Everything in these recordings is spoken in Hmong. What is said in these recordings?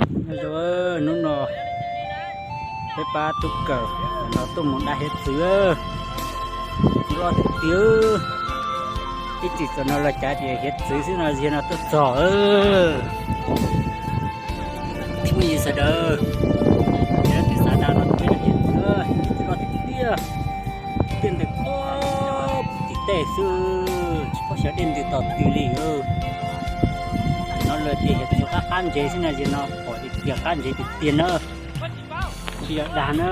Nyob zoo, hnub no peb pab tub kawm no tuaj mus da hiav txwv, loj tiag tiag. Ib txwm txom no los cav tias hiav txwv xwb no, yog no tuaj txog. Tsis muaj yig sawv daws, yog tus xav da no peb da hiav txwv, hiav txwv loj tiag tiag. Tiaj ntws puag tim tej xwb, tsis paub xyov dej ntws tom twg li. No lawv tias hiav txwv qab qab ntsev xwb no, yog no pom tias tiaj qab ntsev tiag tiag na. Tsis yog dag na.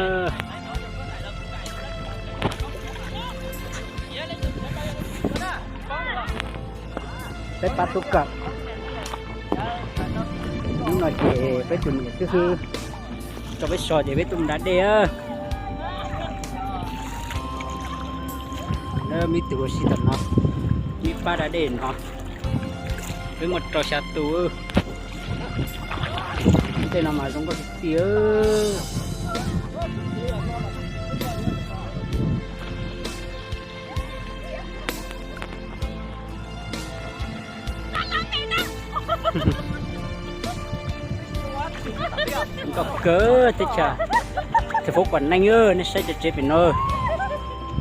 Peb pab tub kawm, hnub no ces peb tus niam xib hwb rau peb so ces peb tuaj mus da dej. Lawv muaj ib tug ua si tom no, muaj ib pab da dej no, peb muaj rau xya tus. Tej no mas zoo nkauj tiag tiag. Nkauj kawg teb chaws, teb chaws Quảng Ninh, nej saib cov tsev pem no,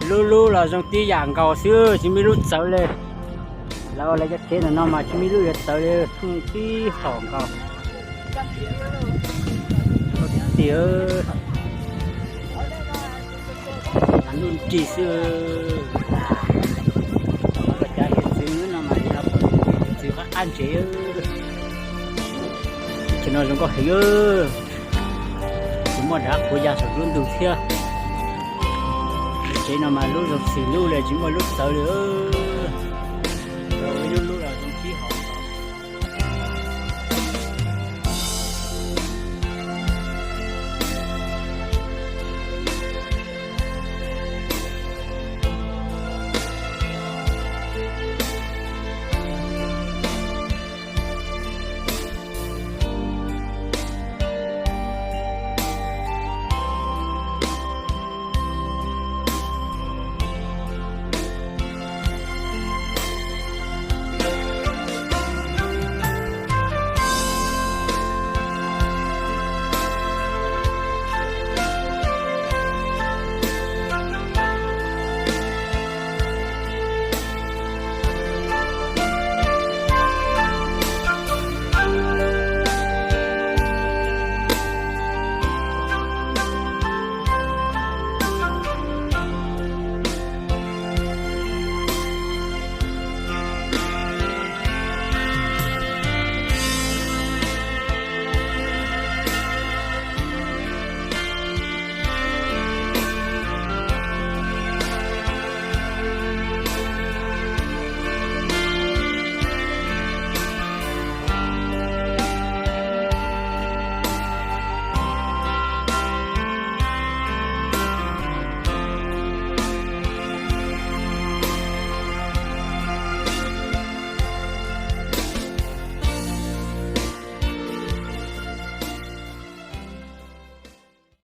lub lub los zoo tib yam nkaus xwb, tsis muaj ib lub txawv li. Lawv ua lawv cov tsev ntawm no mas tsis muaj ib lub yuav txawv li, thooj tib hom nkaus. Tiag, ntuj nrig xwb. Los cav hiav txwv no mas yog hiav txwv qab qab ntsev. Tsev no zoo nkauj heev, tsis muaj dav quav ya saum lub ntug thiab. Tsev no mas lub zoo xis lub li, tsis muaj lub txawv li.